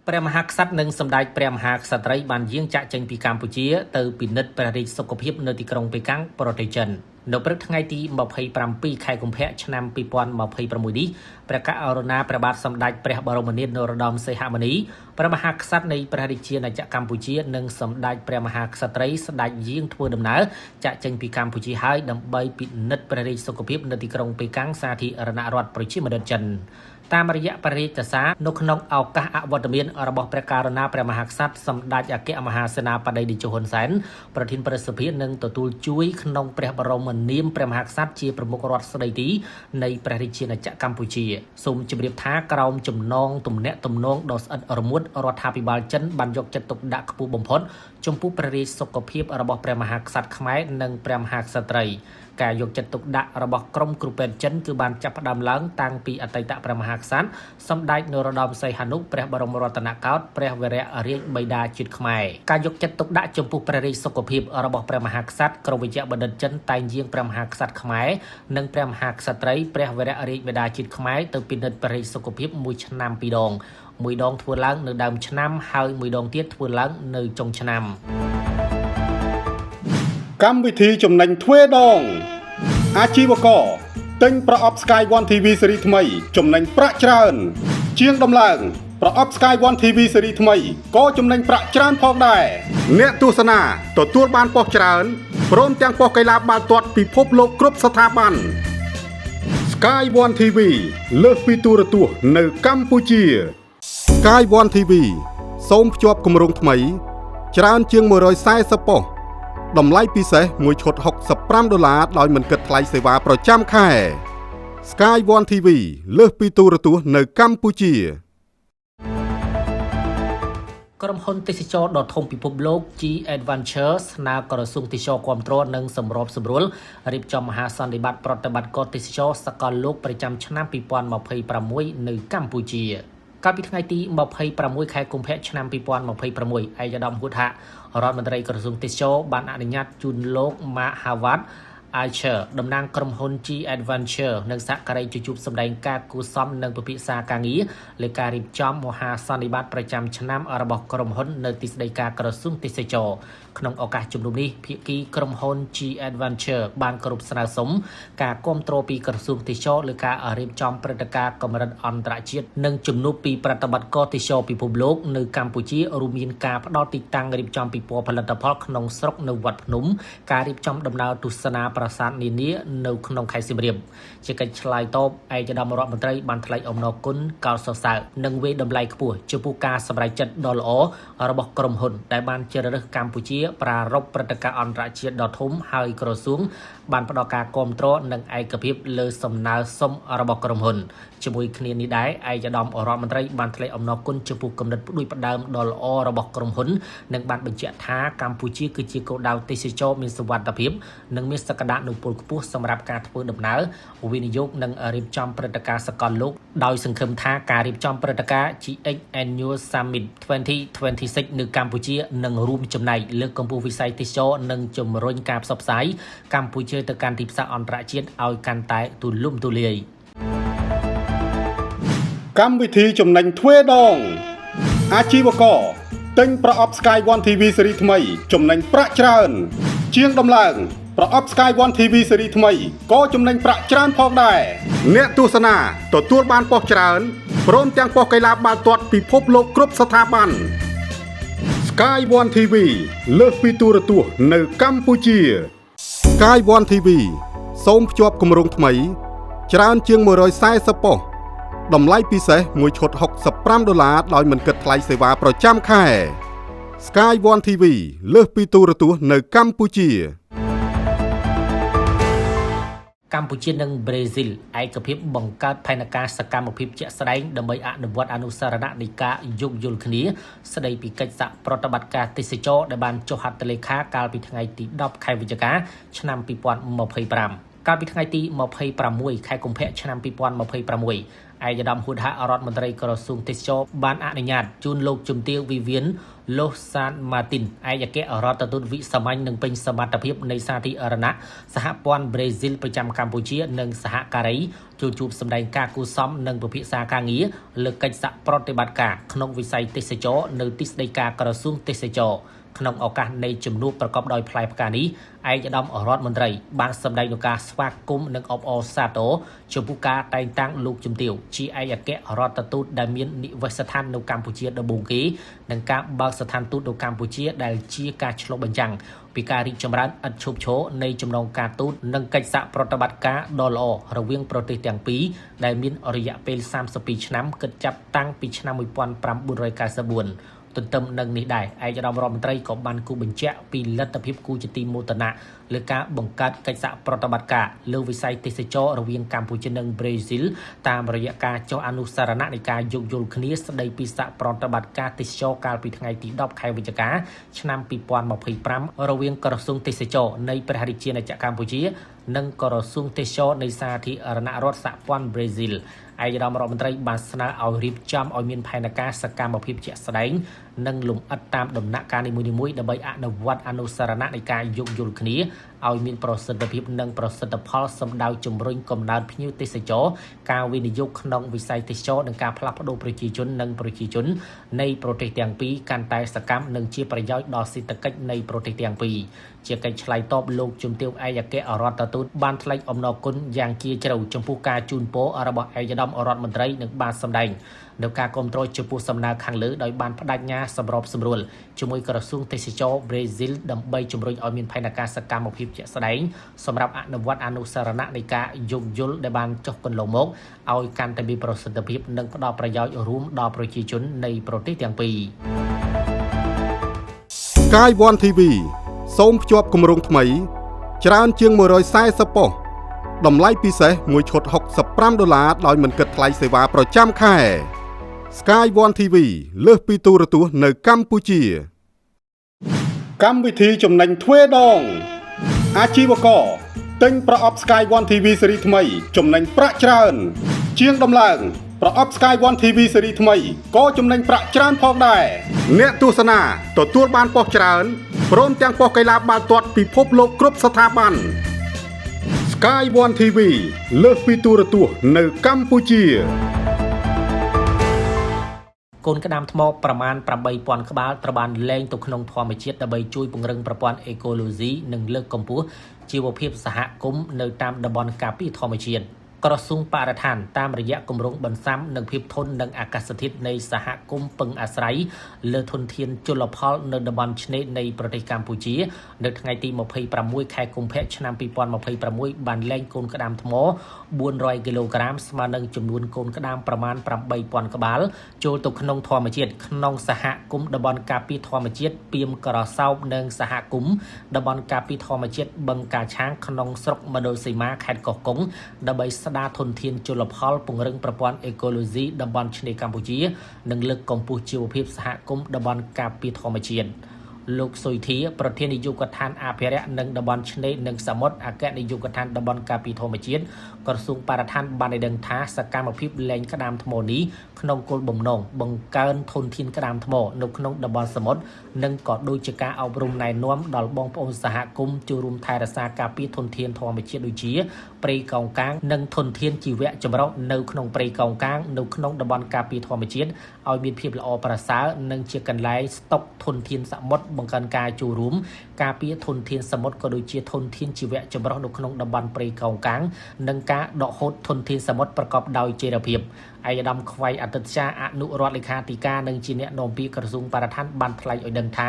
ព្រះមហាក្សត្រនិងសម្ដេចព្រះមហាក្សត្រីបានយាងចាកចេញពីកម្ពុជាទៅពិនិត្យព្រះរាជសុខភាពនៅទីក្រុងប៉េកាំងប្រទេសចិននៅព្រឹកថ្ងៃទី27ខែកុម្ភៈឆ្នាំ2026នេះព្រះករុណាព្រះបាទសម្ដេចព្រះបរមនាថនរោត្តមសីហមុនីព្រះមហាក្សត្រនៃព្រះរាជាណាចក្រកម្ពុជានិងសម្ដេចព្រះមហាក្សត្រីស្ដេចយាងធ្វើដំណើរចាកចេញពីកម្ពុជាហើយដើម្បីពិនិត្យព្រះរាជសុខភាពនៅទីក្រុងប៉េកាំងសាធារណរដ្ឋប្រជាមានិតចិនតាមរយៈព្រះរាជសារនៅក្នុងឱកាសអវត្តមានរបស់ព្រះករុណាព្រះមហាក្សត្រសម្ដេចអគ្គមហាសេនាបតីតេជោហ៊ុនសែនប្រធានប្រសិទ្ធភាពនឹងទទួលជួយក្នុងព្រះបរមនាមព្រះមហាក្សត្រជាប្រមុខរដ្ឋស្ដីទីនៃព្រះរាជាណាចក្រកម្ពុជាសូមជម្រាបថាក្រោមចំណងទំនាក់ទំនងដ៏ស្អិតរមួតរដ្ឋាភិបាលចិនបានយកចិត្តទុកដាក់ខ្ពស់បំផុតចំពោះព្រះរាជសុខភាពរបស់ព្រះមហាក្សត្រខ្មែរនិងព្រះមហាក្សត្រីការយកចិត្តទុកដាក់របស់ក្រុមគ្រូពេទ្យចិនគឺបានចាប់ផ្ដើមឡើងតាំងពីអតីតព្រះមហាក្សត្រសម្ដេចនរោត្តមសីហនុព្រះបរមរតនកោដ្ឋព្រះវររាជបិតាជាតិខ្មែរការយកចិត្តទុកដាក់ចំពោះព្រះរាជសុខភាពរបស់ព្រះមហាក្សត្រក្រុមវេជ្ជបណ្ឌិតចិនតែងយាងព្រះមហាក្សត្រខ្មែរនិងព្រះមហាក្សត្រីព្រះវររាជបិតាជាតិខ្មែរទៅពិនិត្យព្រះរាជសុខភាពមួយឆ្នាំពីរដងមួយដងធ្វើឡើងនៅដើមឆ្នាំហើយមួយដងទៀតធ្វើឡើងនៅចុងឆ្នាំ កម្មវិធីចំណេញទ្វេដងអាជីវករទិញប្រអប់ Sky One TV ស៊េរីថ្មីចំណេញប្រាក់ច្រើន ជាងដំឡើងប្រអប់ Sky One TV ស៊េរីថ្មីក៏ចំណេញប្រាក់ច្រើនផងដែរអ្នកទស្សនាទទួលបានប៉ុស្តិ៍ច្រើនព្រមទាំងប៉ុស្តិ៍កីឡាបាល់ទាត់ពិភពលោកគ្រប់ស្ថាប័ន Sky One TV លើសពីទូរទស្សន៍នៅកម្ពុជា Sky One TV សូមភ្ជាប់គម្រោងថ្មី ច្រើនជាង140ប៉ុស្តិ៍តម្លៃពិសេសមួយឈុត65ដុល្លារដោយមិនគិតថ្លៃសេវាប្រចាំខែ Sky One TV លើសពីទូរទស្សន៍នៅកម្ពុជា ក្រុមហ៊ុនទេសចរដ៏ធំពិភពលោក G Adventure ស្នើក្រសួងទេសចរគាំទ្រនិងសម្របសម្រួលរៀបចំមហាសន្និបាតប្រតិបត្តិការទេសចរសកលលោកប្រចាំឆ្នាំ2026នៅកម្ពុជាកាលពីថ្ងៃទី26ខែកុម្ភៈឆ្នាំ2026ឯកឧត្តមហួតហៈរដ្ឋមន្ត្រីក្រសួងទេសចរបានអនុញ្ញាតជូនលោកម៉ាកហាវ៉ាត់ Archer តំណាងក្រុមហ៊ុន G Adventure និងសហការីជួបសម្ដែងការគួសមនិងពិភាក្សាការងារលើការរៀបចំមហាសន្និបាតប្រចាំឆ្នាំរបស់ក្រុមហ៊ុននៅទីស្តីការក្រសួងទេសចរក្នុងឱកាសជំនុំនេះភាគីក្រុមហ៊ុន G Adventure បានគោរពស្នើសុំការគាំទ្រពីក្រសួងទេសចរលើការរៀបចំព្រឹត្តិការណ៍កម្រិតអន្តរជាតិនិងជំនួបពីប្រតិបត្តិការទេសចរពិភពលោកនៅកម្ពុជារួមមានការផ្ដល់ទីតាំងរៀបចំពិព័រណ៍ផលិតផលក្នុងស្រុកនៅវត្តភ្នំការរៀបចំដំណើរទស្សនាប្រាសាទនានានៅក្នុងខេត្តសៀមរាបជាកិច្ចឆ្លើយតបឯកឧត្តមរដ្ឋមន្ត្រីបានថ្លែងអំណរគុណកោតសរសើរនិងវាយតម្លៃខ្ពស់ចំពោះការសម្រេចចិត្តដ៏ល្អរបស់ក្រុមហ៊ុនដែលបានជ្រើសរើសកម្ពុជាប្រារព្ធព្រឹត្តិការណ៍អន្តរជាតិដ៏ធំហើយក្រសួងបានផ្ដល់ការគាំទ្រនិងឯកភាពលើសំណើសុំរបស់ក្រុមហ៊ុនជាមួយគ្នានេះដែរឯកឧត្តមរដ្ឋមន្ត្រីបានថ្លែងអំណរគុណចំពោះគំនិតផ្ដួចផ្ដើមដ៏ល្អរបស់ក្រុមហ៊ុននិងបានបញ្ជាក់ថាកម្ពុជាគឺជាគោលដៅទេសចរមានសុវត្ថិភាពនិងមានសក្តានុពលខ្ពស់សម្រាប់ការធ្វើដំណើរវិនិយោគនិងរៀបចំព្រឹត្តិការណ៍សកលលោកដោយសង្ឃឹមថាការរៀបចំព្រឹត្តិការណ៍ GX Annual Summit 2026នៅកម្ពុជានឹងរួមចំណែកលើកកម្ពស់វិស័យទេសចរនិងជំរុញការផ្សព្វផ្សាយកម្ពុជាទៅកាន់ទីផ្សារអន្តរជាតិឲ្យកាន់តែទូលំទូលាយ កម្មវិធីចំណេញទ្វេដងអាជីវករទិញប្រអប់ Sky One TV ស៊េរីថ្មីចំណេញប្រាក់ច្រើន ជាងដំឡើងប្រអប់ Sky One TV ស៊េរីថ្មីក៏ចំណេញប្រាក់ច្រើនផងដែរអ្នកទស្សនាទទួលបានប៉ុស្តិ៍ច្រើនព្រមទាំងប៉ុស្តិ៍កីឡាបាល់ទាត់ពិភពលោកគ្រប់ស្ថាប័ន Sky One TV លើសពីទូរទស្សន៍នៅកម្ពុជា Sky One TV សូមភ្ជាប់គម្រោងថ្មី ច្រើនជាង140ប៉ុស្តិ៍តម្លៃពិសេសមួយឈុត65ដុល្លារដោយមិនគិតថ្លៃសេវាប្រចាំខែ Sky One TV លើសពីទូរទស្សន៍នៅកម្ពុជា កម្ពុជានិងប្រេស៊ីលឯកភាពបង្កើតផែនការសកម្មភាពជាក់ស្ដែងដើម្បីអនុវត្តអនុស្សរណៈនៃការយោគយល់គ្នាស្ដីពីកិច្ចសហប្រតិបត្តិការទេសចរដែលបានចុះហត្ថលេខាកាលពីថ្ងៃទី10ខែវិច្ឆិកាឆ្នាំ2025។ កាលពីថ្ងៃទី26ខែកុម្ភៈឆ្នាំ2026ឯកឧត្តមហួតហរដ្ឋមន្ត្រីក្រសួងទេសចរបានអនុញ្ញាតជូនលោកជំទាវវិវៀនឡូសានម៉ាទីនឯកអគ្គរដ្ឋទូតវិសាមញ្ញនិងពេញសមត្ថភាពនៃសាធារណៈសហព័ន្ធប្រេស៊ីលប្រចាំកម្ពុជានិងសហការីចូលជួបសម្ដែងការគូសំនិងពិភាក្សាការងារលើកិច្ចសហប្រតិបត្តិការក្នុងវិស័យទេសចរនៅទីស្តីការក្រសួងទេសចរក្នុងឱកាសនៃជំនួបប្រកបដោយផ្លែផ្កានេះឯកឧត្តមរដ្ឋមន្ត្រីបានសម្ដែងនូវការស្វាគមន៍និងអបអរសាទរចំពោះការតែងតាំងលោកជំទាវជាឯកអគ្គរដ្ឋទូតដែលមាននិវេសដ្ឋាននៅកម្ពុជាដំបូងគេនិងការបើកស្ថានទូតនៅកម្ពុជាដែលជាការឆ្លុះបញ្ចាំងពីការរីកចម្រើនឥតឈប់ឈរនៃចំណងការទូតនិងកិច្ចសហប្រតិបត្តិការដ៏ល្អរវាងប្រទេសទាំងពីរដែលមានរយៈពេល32ឆ្នាំគិតចាប់តាំងពីឆ្នាំ1994ទន្ទឹមនឹងនេះដែរឯកឧត្តមរដ្ឋមន្ត្រីក៏បានគូបញ្ជាក់ពីលទ្ធភាពគូជាទីមោទនៈលើការបង្កើតកិច្ចសហប្រតិបត្តិការលើវិស័យទេសចររវាងកម្ពុជានិងប្រេស៊ីលតាមរយៈការចុះអនុស្សរណៈនៃការយោគយល់គ្នាស្ដីពីសហប្រតិបត្តិការទេសចរកាលពីថ្ងៃទី10ខែវិច្ឆិកាឆ្នាំ2025រវាងក្រសួងទេសចរនៃព្រះរាជាណាចក្រកម្ពុជានិងក្រសួងទេសចរនៃសាធារណរដ្ឋសហព័ន្ធប្រេស៊ីលឯកឧត្តមរដ្ឋមន្ត្រីបានស្នើឲ្យរៀបចំឲ្យមានផែនការសកម្មភាពជាក់ស្ដែងនិងលម្អិតតាមដំណាក់កាលនីមួយៗដើម្បីអនុវត្តអនុស្សរណៈនៃការយោគយល់គ្នាឲ្យមានប្រសិទ្ធភាពនិងប្រសិទ្ធផលសម្ដៅជំរុញកំណើនភ្ញៀវទេសចរការវិនិយោគក្នុងវិស័យទេសចរនិងការផ្លាស់ប្ដូរប្រជាជននិងប្រជាជននៃប្រទេសទាំងពីរកាន់តែសកម្មនិងជាប្រយោជន៍ដល់សេដ្ឋកិច្ចនៃប្រទេសទាំងពីរជាកិច្ចឆ្លើយតបលោកជំទាវឯកអគ្គរដ្ឋទូតបានថ្លែងអំណរគុណយ៉ាងជាជ្រៅចំពោះការជូនពររបស់ឯកឧត្តមរដ្ឋមន្ត្រីនិងបានសម្ដែងនៅការគ្រប់គ្រងចំពោះសំណើខាងលើដោយបានបដិញ្ញាសម្របសម្រួលជាមួយក្រសួងទេសចរប្រេស៊ីលដើម្បីជំរុញឲ្យមានផែនការសកម្មភាពជាក់ស្ដែងសម្រាប់អនុវត្តអនុស្សរណៈនៃការយោគយល់ដែលបានចុះកន្លងមកឲ្យកាន់តែមានប្រសិទ្ធភាពនិងផ្ដល់ប្រយោជន៍រួមដល់ប្រជាជននៃប្រទេសទាំងពីរ Sky One TV សូមភ្ជាប់គម្រោងថ្មី ច្រើនជាង140ប៉ុស្តិ៍តម្លៃពិសេសមួយឈុត65ដុល្លារដោយមិនគិតថ្លៃសេវាប្រចាំខែ Sky One TV លើសពីទូរទស្សន៍នៅកម្ពុជា កម្មវិធីចំណេញទ្វេដង អាជីវករទិញប្រអប់ Sky One TV ស៊េរីថ្មីចំណេញប្រាក់ច្រើន ជាងដំឡើងប្រអប់ Sky One TV ស៊េរីថ្មីក៏ចំណេញប្រាក់ច្រើនផងដែរអ្នកទស្សនាទទួលបានប៉ុស្តិ៍ច្រើនព្រមទាំងប៉ុស្តិ៍កីឡាបាល់ទាត់ពិភពលោកគ្រប់ស្ថាប័ន Sky One TV លើសពីទូរទស្សន៍នៅកម្ពុជា កូនក្តាមថ្មប្រមាណ8000ក្បាលត្រូវបានលែងទៅក្នុងធម្មជាតិដើម្បីជួយពង្រឹងប្រព័ន្ធអេកូឡូស៊ីនិងលើកកម្ពស់ជីវភាពសហគមន៍នៅតាមតំបន់ការពារធម្មជាតិក្រសួងបរិស្ថានតាមរយៈគម្រោងបន្សាំនិងភាពធន់នឹងអាកាសធាតុនៃសហគមន៍ពឹងអាស្រ័យលើធនធានជលផលនៅតំបន់ឆ្នេរនៃប្រទេសកម្ពុជានៅថ្ងៃទី26ខែកុម្ភៈឆ្នាំ2026បានលែងកូនក្តាមថ្ម400គីឡូក្រាមស្មើនឹងចំនួនកូនក្តាមប្រមាណ8000ក្បាលចូលទៅក្នុងធម្មជាតិក្នុងសហគមន៍តំបន់ការពារធម្មជាតិពីមក្រសោបនិងសហគមន៍តំបន់ការពារធម្មជាតិបឹងកាឆាងក្នុងស្រុកមណ្ឌលសីមាខេត្តកោះកុងដើម្បីស្ដារធនធានជលផលពង្រឹងប្រព័ន្ធអេកូឡូស៊ីតំបន់ឆ្នេរកម្ពុជានិងលើកកម្ពស់ជីវភាពសហគមន៍តំបន់ការពារធម្មជាតិលោកសុយធាប្រធាននាយកដ្ឋានអភិរក្សនិងតំបន់ឆ្នេរនិងសមុទ្រអគ្គនាយកដ្ឋានតំបន់ការពារធម្មជាតិក្រសួងបរិស្ថានបានឲ្យដឹងថាសកម្មភាពលែងក្តាមថ្មនេះក្នុងគោលបំណងបង្កើនធនធានក្តាមថ្មនៅក្នុងតំបន់សមុទ្រនិងក៏ដូចជាការអប់រំណែនាំដល់បងប្អូនសហគមន៍ចូលរួមថែរក្សាការពារធនធានធម្មជាតិដូចជាព្រៃកោងកាងនិងធនធានជីវៈចម្រុះនៅក្នុងព្រៃកោងកាងនៅក្នុងតំបន់ការពារធម្មជាតិឲ្យមានភាពល្អប្រសើរនិងជាកន្លែងស្តុកធនធានសមុទ្របង្កើនការចូលរួមការពារធនធានសមុទ្រក៏ដូចជាធនធានជីវៈចម្រុះនៅក្នុងតំបន់ព្រៃកោងកាងនិងការដកហូតធនធានសមុទ្រប្រកបដោយចីរភាពឯកឧត្តមខ្វៃអតីតចាអនុរដ្ឋលេខាធិការនិងជាអ្នកនាំពាក្យក្រសួងបរិស្ថានបានថ្លែងឲ្យដឹងថា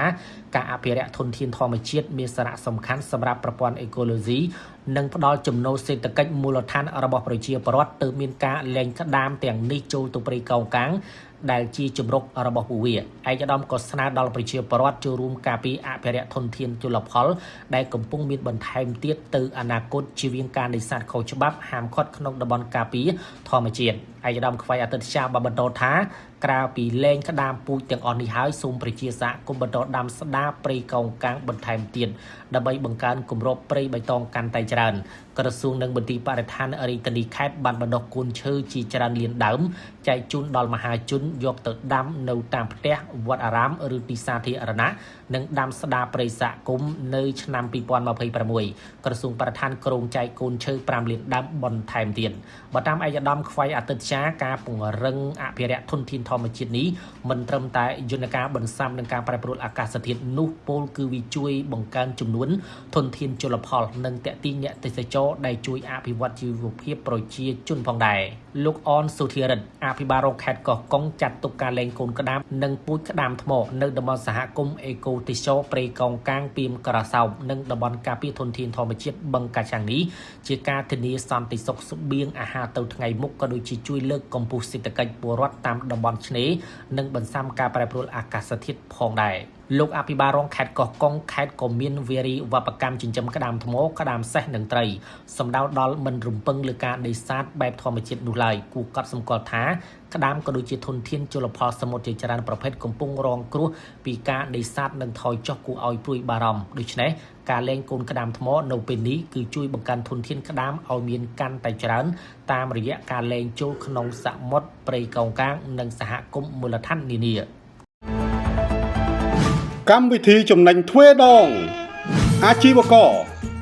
ការអភិរក្សធនធានធម្មជាតិមានសារៈសំខាន់សម្រាប់ប្រព័ន្ធអេកូឡូស៊ីនិងផ្ដល់ចំណូលសេដ្ឋកិច្ចមូលដ្ឋានរបស់ប្រជាពលរដ្ឋទើបមានការលែងក្តាមទាំងនេះចូលទៅព្រៃកោងកាងដែលជាជំរករបស់ពួកវាឯកឧត្តមក៏ស្នើដល់ប្រជាពលរដ្ឋចូលរួមការពារអភិរក្សធនធានជលផលដែលកំពុងមានបន្ថែមទៀតទៅអនាគតជៀសវាងការនេសាទខុសច្បាប់ហាមឃាត់ក្នុងតំបន់ការពារធម្មជាតិ។ ឯកឧត្តមខ្វៃអតីតចាបានបន្តថាក្រៅពីលែងក្តាមពូជទាំងអស់នេះហើយសូមប្រជាសហគមន៍បន្តដាំស្ដារព្រៃកោងកាងបន្ថែមទៀតដើម្បីបង្កើនគម្របព្រៃបៃតងកាន់តែច្រើនក្រសួងនិងមន្ទីរបរិស្ថានរាជធានីខេត្តបានបណ្ដុះកូនឈើជាច្រើនលានដើមចែកជូនដល់មហាជនយកទៅដាំនៅតាមផ្ទះវត្តអារាមឬទីសាធារណៈនិងដាំស្ដារព្រៃសហគមន៍នៅឆ្នាំ2026ក្រសួងបរិស្ថានគ្រោងចែកកូនឈើ5លានដើមបន្ថែមទៀតបើតាមឯកឧត្តមខ្វៃអតីតចាការពង្រឹងអភិរក្សធនធានធម្មជាតិនេះមិនត្រឹមតែយន្តការបន្សាំនឹងការប្រែប្រួលអាកាសធាតុនោះពលគឺវាជួយបង្កើនចំនួនធនធានជលផលនិងទាក់ទាញអ្នកទេសចរដែលជួយអភិវឌ្ឍជីវភាពប្រជាជនផងដែរលោកអនសុធិរិទ្ធអភិបាលរងខេត្តកោះកុងចាត់ទុកការលែងកូនក្តាមនិងពូជក្តាមថ្មនៅតំបន់សហគមន៍អេកូទេសចរព្រៃកោងកាងពីមក្រសោបនិងតំបន់ការពារធនធានធម្មជាតិបឹងកាឆាំងនេះជាការធានាសន្តិសុខស្បៀងអាហារទៅថ្ងៃមុខក៏ដូចជាជួយលើកកម្ពស់សេដ្ឋកិច្ចពលរដ្ឋតាមតំបន់ឆ្នេរនិងបន្សាំការប្រែប្រួលអាកាសធាតុផងដែរលោកអភិបាលរងខេត្តកោះកុងខេត្តក៏មានវារីវប្បកម្មចិញ្ចឹមក្តាមថ្មក្តាមសេះនិងត្រីសម្ដៅដល់មិនរំពឹងលើការនេសាទបែបធម្មជាតិនោះឡើយគួរកត់សម្គាល់ថាក្តាមក៏ដូចជាធនធានជលផលសមុទ្រជាច្រើនប្រភេទកំពុងរងគ្រោះពីការនេសាទនិងថយចុះគួរឲ្យព្រួយបារម្ភដូច្នេះការលែងកូនក្តាមថ្មនៅពេលនេះគឺជួយបង្កើនធនធានក្តាមឲ្យមានកាន់តែច្រើនតាមរយៈការលែងចូលក្នុងសមុទ្រព្រៃកោងកាងនិងសហគមន៍មូលដ្ឋាននានា កម្មវិធីចំណេញទ្វេដងអាជីវករ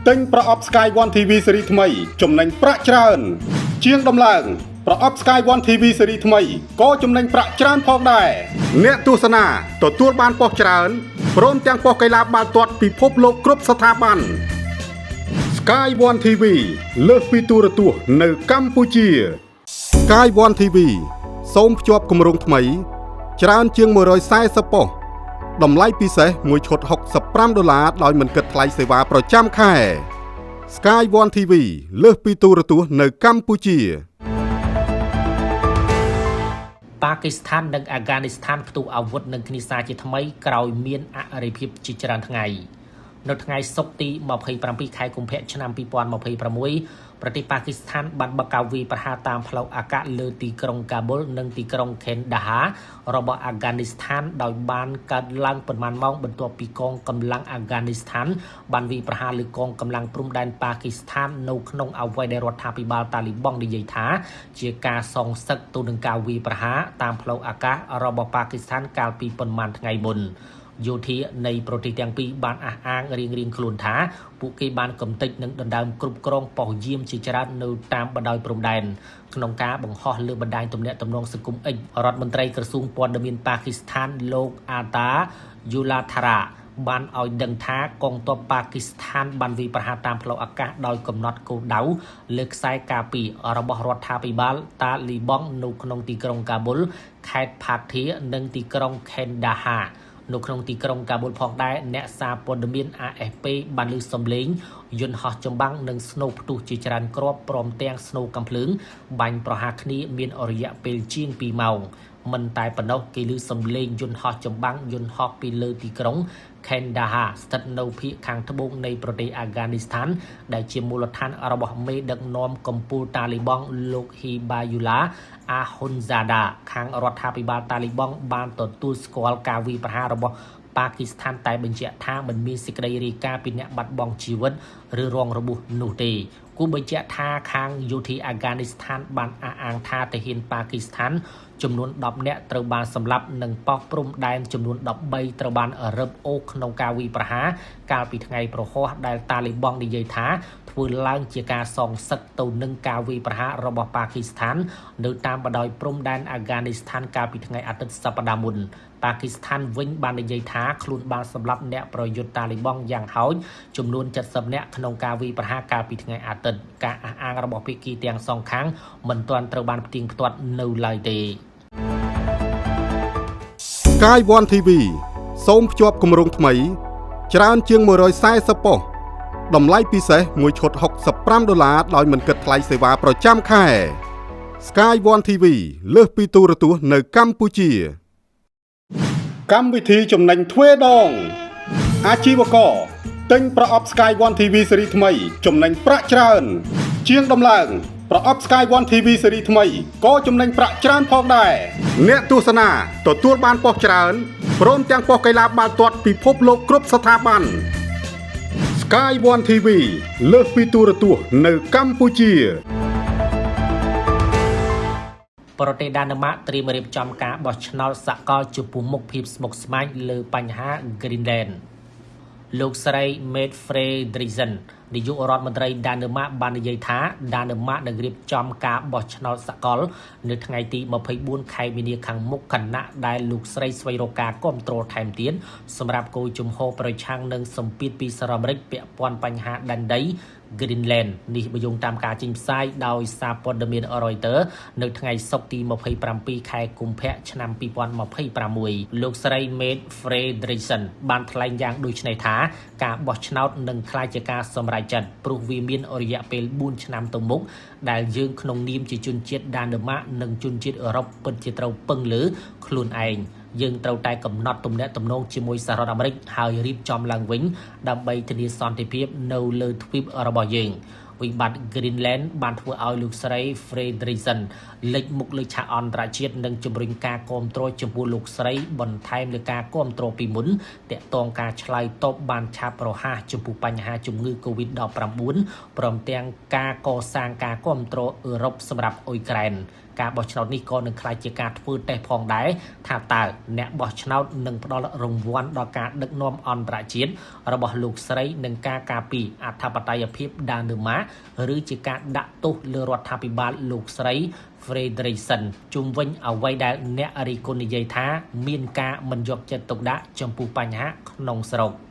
ទិញប្រអប់ Sky One TV ស៊េរីថ្មីចំណេញប្រាក់ច្រើន ជាងដំឡើងប្រអប់ Sky One TV ស៊េរីថ្មីក៏ចំណេញប្រាក់ច្រើនផងដែរអ្នកទស្សនាទទួលបានប៉ុស្តិ៍ច្រើនព្រមទាំងប៉ុស្តិ៍កីឡាបាល់ទាត់ពិភពលោកគ្រប់ស្ថាប័ន Sky One TV លើសពីទូរទស្សន៍នៅកម្ពុជា Sky One TV សូមភ្ជាប់គម្រោងថ្មី ច្រើនជាង140ប៉ុស្តិ៍តម្លៃពិសេសមួយឈុត65ដុល្លារដោយមិនគិតថ្លៃសេវាប្រចាំខែ Sky One TV លើសពីទូរទស្សន៍នៅកម្ពុជា ប៉ាគីស្ថាននិងអាហ្គានីស្ថានផ្ទុះអាវុធនឹងគ្នាសាជាថ្មីក្រោយមានអរិភាពជាច្រើនថ្ងៃនៅថ្ងៃសុក្រទី27ខែកុម្ភៈឆ្នាំ2026ប្រទេសប៉ាគីស្ថានបានបើកការវាយប្រហារតាមផ្លូវអាកាសលើទីក្រុងកាប៊ុលនិងទីក្រុងខេនដាហារបស់អាហ្គានីស្ថានដោយបានកើតឡើងប៉ុន្មានម៉ោងបន្ទាប់ពីកងកម្លាំងអាហ្គានីស្ថានបានវាយប្រហារលើកងកម្លាំងព្រំដែនប៉ាគីស្ថាននៅក្នុងអ្វីដែលរដ្ឋាភិបាលតាលីបង់និយាយថាជាការសងសឹកទៅនឹងការវាយប្រហារតាមផ្លូវអាកាសរបស់ប៉ាគីស្ថានកាលពីប៉ុន្មានថ្ងៃមុនយោធានៃប្រទេសទាំងពីរបានអះអាងរៀងៗខ្លួនថាពួកគេបានកំទេចនិងដណ្ដើមគ្រប់គ្រងប៉ុស្តិ៍យាមជាច្រើននៅតាមបណ្ដោយព្រំដែនក្នុងការបង្ហោះលើបណ្ដាញទំនាក់ទំនងសង្គម X រដ្ឋមន្ត្រីក្រសួងព័ត៌មានប៉ាគីស្ថានលោកអាតាយូឡាថារ៉ាបានឲ្យដឹងថាកងទ័ពប៉ាគីស្ថានបានវាយប្រហារតាមផ្លូវអាកាសដោយកំណត់គោលដៅលើខ្សែការពាររបស់រដ្ឋាភិបាលតាលីបង់នៅក្នុងទីក្រុងកាប៊ុលខេត្តផាធានិងទីក្រុងខេនដាហានៅក្នុងទីក្រុងកាប៊ុលផងដែរអ្នកសារព័ត៌មាន AFP បានលើសំឡេងយន្តហោះចម្បាំងនិងស្នូផ្ទុះជាច្រើនគ្រាប់ព្រមទាំងស្នូកាំភ្លើងបាញ់ប្រហារគ្នាមានរយៈពេលជាង2ម៉ោងមិនតែប៉ុណ្ណោះគេឮសំឡេងយន្តហោះចម្បាំងយន្តហោះពីលើទីក្រុងខេនដាហាស្ថិតនៅភាគខាងត្បូងនៃប្រទេសអាហ្គានីស្ថានដែលជាមូលដ្ឋានរបស់មេដឹកនាំកំពូលតាលីបង់លោកហ៊ីបាយូឡាអាហ៊ុនហ្សាដាខាងរដ្ឋាភិបាលតាលីបង់បានទទួលស្គាល់ការវាយប្រហាររបស់ប៉ាគីស្ថានតែបញ្ជាក់ថាមិនមានសេចក្តីរាយការណ៍ពីអ្នកបាត់បង់ជីវិតឬរងរបួសនោះទេគូបញ្ជាក់ថាខាងយោធាអាហ្គានីស្ថានបានអះអាងថាទាហានប៉ាគីស្ថានចំនួន10នាក់ត្រូវបានសម្លាប់និងប៉ោះព្រំដែនចំនួន13ត្រូវបានរឹបអូសក្នុងការវាយប្រហារកាលពីថ្ងៃប្រហ័សដែលតាលីបង់និយាយថាធ្វើឡើងជាការសងសឹកទៅនឹងការវាយប្រហាររបស់ប៉ាគីស្ថាននៅតាមបណ្ដោយព្រំដែនអាហ្គានីស្ថានកាលពីថ្ងៃអាទិត្យសប្តាហ៍មុនប៉ាគីស្ថានវិញបាននិយាយថាខ្លួនបានសម្លាប់អ្នកប្រយុទ្ធតាលីបង់យ៉ាងហោចចំនួន70នាក់ក្នុងការវាយប្រហារកាលពីថ្ងៃអាទិត្យការអះអាងរបស់ភាគីទាំងសងខាងមិនទាន់ត្រូវបានផ្ទៀងផ្ទាត់នៅឡើយទេ Sky One TV សូមភ្ជាប់គម្រោងថ្មី ច្រើនជាង140ប៉ុស្តិ៍តម្លៃពិសេសមួយឈុត65ដុល្លារដោយមិនគិតថ្លៃសេវាប្រចាំខែ Sky One TV លើសពីទូរទស្សន៍នៅកម្ពុជា កម្មវិធីចំណេញទ្វេដងអាជីវករទិញប្រអប់ Sky One TV ស៊េរីថ្មីចំណេញប្រាក់ច្រើន ជាងដំឡើង ប្រអប់ Sky One TV ស៊េរីថ្មីក៏ចំណេញប្រាក់ច្រើនផងដែរអ្នកទស្សនាទទួលបានប៉ុសច្រើនព្រមទាំងប៉ុសកីឡាបាល់ទាត់ពិភពលោកគ្រប់ស្ថាប័ន Sky One TV លើសពីទូរទស្សន៍នៅកម្ពុជា ប្រទេសដាណឺម៉ាកត្រៀមរៀបចំការបោះឆ្នោតសកលចំពោះមុខភាពស្មុគស្មាញលើបញ្ហា Greenland លោកស្រី Mette Frederiksen នាយករដ្ឋមន្ត្រីដាណឺម៉ាកបាននិយាយថាដាណឺម៉ាកនឹងរៀបចំការបោះឆ្នោតសកល នៅថ្ងៃទី24ខែមីនាខាងមុខខណៈដែលលោកស្រីស្វែងរកការគ្រប់គ្រងថែមទៀតសម្រាប់គោលជំហរប្រឆាំងនឹងសម្ពាធពីសហរដ្ឋអាមេរិកពាក់ព័ន្ធបញ្ហាដែនដី Greenland នេះបើយោងតាមការចេញផ្សាយដោយសារព័ត៌មាន Reuters នៅថ្ងៃសុក្រទី27ខែកុម្ភៈឆ្នាំ2026លោកស្រី Mette Frederiksen បានថ្លែងយ៉ាងដូចនេះថាការបោះឆ្នោតនឹងក្លាយជាការសម្រេចចិត្តព្រោះវាមានរយៈពេល4ឆ្នាំទៅមុខដែលយើងក្នុងនាមជាជនជាតិដាណឺម៉ាកនិងជនជាតិអឺរ៉ុបពិតជាត្រូវពឹងលើខ្លួនឯងយើងត្រូវតែកំណត់ទំនាក់ទំនងជាមួយសហរដ្ឋអាមេរិកហើយរៀបចំឡើងវិញដើម្បីធានាសន្តិភាពនៅលើទ្វីបរបស់យើងវិបត្តិ Greenland បានធ្វើឲ្យលោកស្រី Frederiksen លេចមុខលើឆាកអន្តរជាតិនិងជំរុញការគាំទ្រចំពោះលោកស្រីបន្ថែមលើការគាំទ្រពីមុនតាក់ទងការឆ្លើយតបបានឆាប់រហ័សចំពោះបញ្ហាជំងឺ Covid-19 ព្រមទាំងការកសាងការគាំទ្រអឺរ៉ុបសម្រាប់អ៊ុយក្រែនការបោះឆ្នោតនេះក៏នឹងក្លាយជាការធ្វើតេស្តផងដែរថាតើអ្នកបោះឆ្នោតនឹងផ្ដល់រង្វាន់ដល់ការដឹកនាំអន្តរជាតិរបស់លោកស្រីនិងការការពារអធិបតេយ្យភាពដាណឺម៉ាកឬជាការដាក់ទោសលើរដ្ឋាភិបាលលោកស្រី Frederiksen ជុំវិញអ្វីដែលអ្នករិះគន់និយាយថាមានការមិនយកចិត្តទុកដាក់ចំពោះបញ្ហាក្នុងស្រុក។